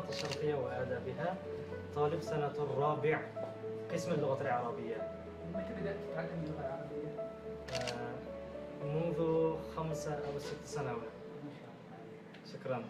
اللغات الشرقية وآدابها، طالب سنة الرابع قسم اللغة العربية. متى بدأت تتعلم اللغة العربية؟ منذ 5 أو 6 سنوات. ما شاء الله. شكرا.